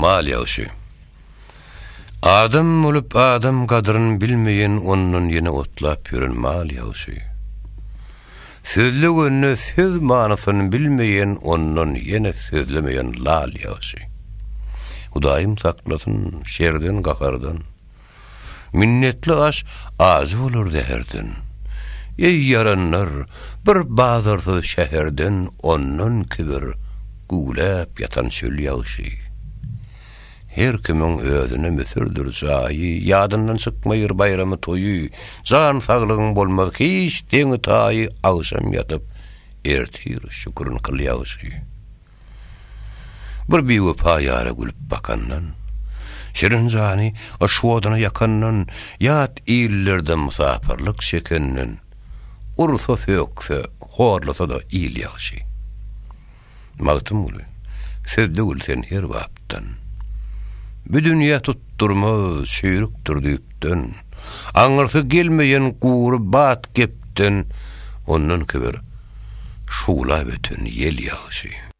Mal ýagşy. Adam bolup adam gadryn bilmeýen ondan ýene otlap ýören mal ýagşy. Sözlegende söz manysyny bilmeýen ondan ýene sözlemeýen lal ýagşy. Hudaýym saklasyn şerden gahardan. Minnetli aş ajy bolar zäherden. Eý ýaranlar, bir bazarsyz şäherden ondan kibir güwläp ýatan çöl ýagşy. Her kimiň özüne müsürdir jaýy, ýadyndan çykmaýyr baýramy toýy, jan saglygyň bolmaz hiç deňi-taýy, agşam ýatyp, ertir şükürin kyl ýagşy. Bir biwepa ýara gülüp bakandan, Şirin jany yşk oduna ýakandan, Ýat illerde mysapyrlyk çekenden, Ursa-sökse, horlasa-da il ýagşy. Magtymguly, sözde gül sen her bapdan. Bu dünýä tutdurmaz, çüýrükdir düýpden. Aňyrsy gelmeýän gury bat gepden, Ondan kibir şuwlap öten ýel ýagşy.